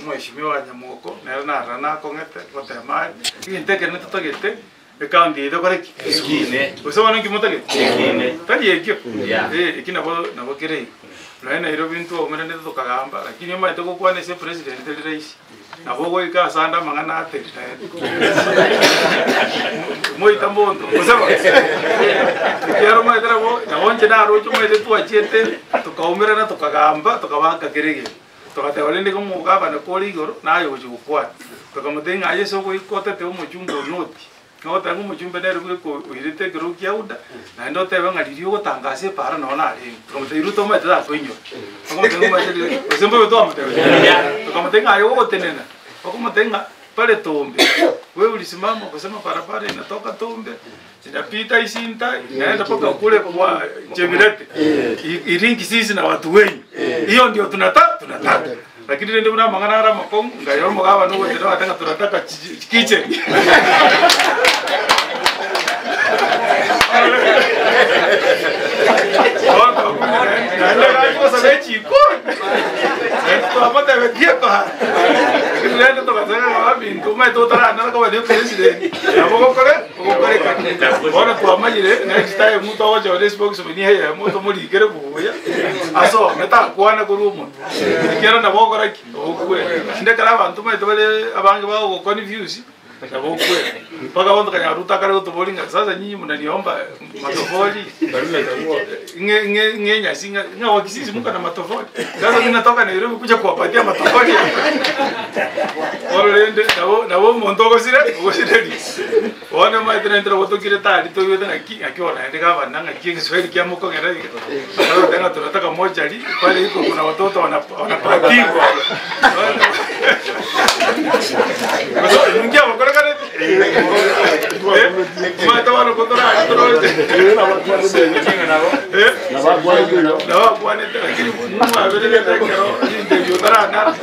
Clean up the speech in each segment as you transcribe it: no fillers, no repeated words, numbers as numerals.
Mheshimiwa Nyamoko, nere narora nakong'ete, ngotema are, egento ekenene totagete, ecounty eye tokore ki? Ekine. Gose bono nki motagete? Ekine. Tari ekio? Yeah. Eh, eki nabo nabo kere igo. Nonye Nairobi ntwaumeranete tokagamba, lakini omanyete gokwana ase epresident teri rahisi. Nabo ogoika ase ande amang'ana ateri naende. Moita monto, gose bo? Ekiagera omanyete nabo, nabo inche naroche omanyete twachiete, tokaumerana tokagamba, tokabanga kera egento. Togateba rende iga omogabana kore igoro, naye ogochia gokwana. Tokamotebia ng'a aye ase ogoika otete omochumbe o noti, nogoteba ng'a omochumbe nere bweka oirete ekerogo kia UDA, naende otebe ng'a riria ogotangasa epaara noo narenge. Tokamotebia Ruto omanyete takoinyora. Tokamotebia ng'a omanyete riria, gose mbobe twamotebia? Tokamotebia ng'a aye ogotenena, okomotebia ng'a pare Tombe, wewe ulisimama ukasema barabara inatoka Tombe, inapita Isinta, inaenda mpaka kule kwa Chebiret, iringi sisi na watu wenyu. Hiyo ndio tunata tunataka. Lakini rende buna amang'ana are amakong'u, ngaya omogabana ogotenena ogoteba ng'a tunataka kitchen. Naende agachi gosaba echikoni, naende twamotebetie epara, lakini rende togasanga ng'a abinto omanyete otaranara koba ne president, nabo ogokore ogokorekana. Bono twamanyire next time togochora espokesman eyemo tomorikere buya, asome takwana korwa omonwe. Ekiagera nabo ogokora ki? Ogokwera. Naende ekero abanto omanyete bare abange bagogoconfuse, nabo okwera. Mpaka bono tokanyora Ruto akare gotoboria ng'a sasa nyinyi mnaniomba matofali ng'e ng'e ng'e enyasi ng'a ng'a wakisii muko na matofali. Sasa mi natoka Nairobi kuja kuwapatia matofali bono rende nabo nabo omonto ogosire ogosireria. Bono omanyete naintwe nabo tokire tari toigwete ng'aki ng'aki bono naende gavana ng'aki egeswahili kia mokong'era iga, akagoteba ng'a tunataka mochari pale iko kuna watoto wana wanapatiwa Gose ninki abakorekaneti? Omanyete bono ko torari toroche Eh? Nabo akwanete lakini mwabererete ekero interview otaranara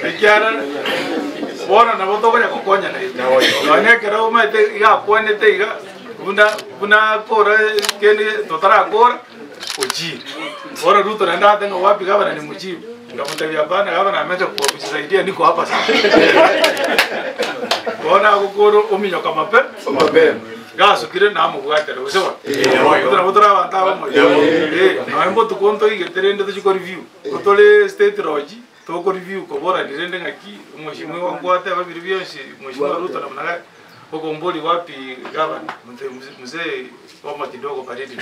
ekiagera Bono nabo tokonya gokonyana intwe. Nonya ekero omanyete iga akwanete iga, buna buna akora kende totarakora, ochire. Bono Ruto naende agateba ng'a wapi gavana nimujibu? Nkamotebia hapana, gavana amecha kwa kujisaidia niko hapa sasa. Bono agokora ominyoka mape mapema. Gasukire namobwatera gose bono? Ruto nabo tore abanto abamo iga. Eh, nonya mbotuko ntoigete rende tochie koreview, ko tore state lodge. Toko review koborani rende ng'aki omweshimiwa nkwateba biria bionsi mweshimiwa Ruto namna gani okombori wapi gavana mzee homa kidogo baridi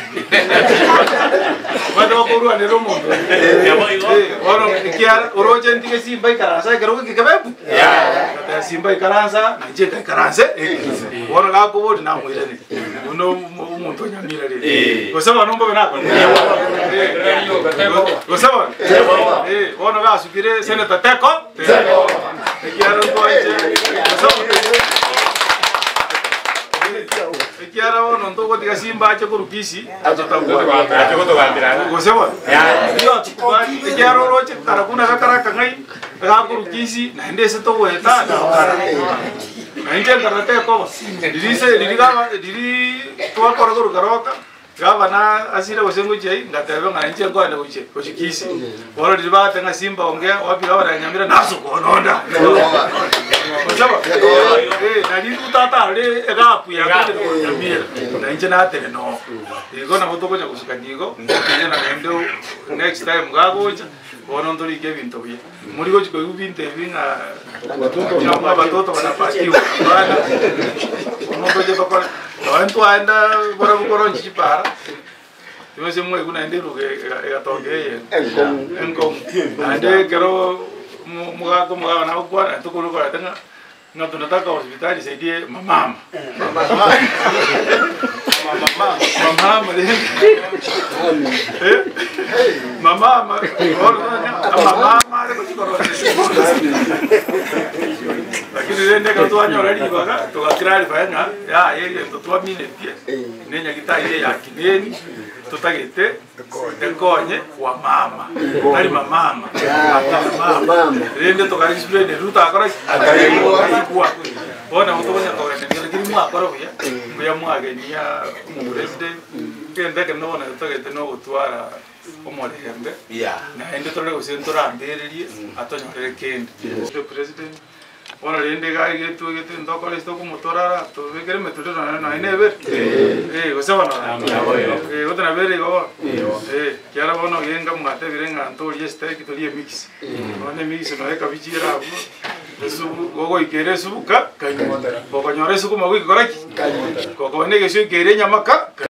omanyete bakorwanera omonto Eh, bono ekiara oroche ntige simba ikaransa ekerogo eke kebe mbu ngateba simba ikaransa nainche nkaikaranse bono gakobori namoiraneria buna omonto onyamira rende gose bono mbobe nakora Gose bono? Eh, bono gasukire senator teko ekiara ntwanche gose bono? Ekiara bono ntogotiga simba ache korwa Kisii gose bono? Ekiara oroche kara buna gakara akang'ai gakorwa Kisii naende ase togoeta nao kara. Na inche nkarora tekoba riria ise riria gaba riria twakora korwa Keroka. Gavana asire gose ngochia ii, ngateba ng'a inche nkogenda gochia gochia Kisii. Bono riria bagateba ng'a Simba ongea wapi gavana Nyamira nasuka ononda. Gose bo? Eh, nari Ruto atarore egapu ya kogenda korwa Nyamira, na inche natenena oo. Igo nabo togocha gosukania igo, kenya naende next time gagocha, bono ntorike ebinto buya. Mori gochi koigwa binto ebi ng'a ng'a abatoto banapatiwa, hapana. Bono ntoche tokore, nonye ntwaenda barabwo koronchi chipara, timanyeti mwaigwa naende eruga ega- egatoka eye enkong'u. Naende ekero mo- mogaka omogabana agokwana tokorwa koreta ng'a Ng'a tunataka hospitali isaidie mamama. Mamama rende. Eh? Mamama. Bono amamama are gochikorora. Lakini rende ekero twanyora ribaga togaclarify ng'a yaya egento twaminetie ne enyagitari eye ya Kineni totagete Ekonye wamama, tari mamama, mama. Rende toka explain Ruto akora ki? Akaigwa. Bono nabo tokonya kogenda lakini mwakora buya, mbuya mwagenia omopresident, egento ekero bono totagete nogotwara. Omorembe, naende torore gose ntorambererie atonyorere kende. The president, bono rende iga egetwe gete ntokore ase tokomotorara tobekere emetorero nonya nonya na ebere eh gose bono eh gose nabere igo bono eh ekiagera bono genka mwatebire ng'a ntorie esteki torie emix bono emix nonya ekabichi ere abwo esubu gogoikera esubu ka kanywa gokonyora esukuma wiki kora ki? Gokoba na egesio oikeire enyama ka.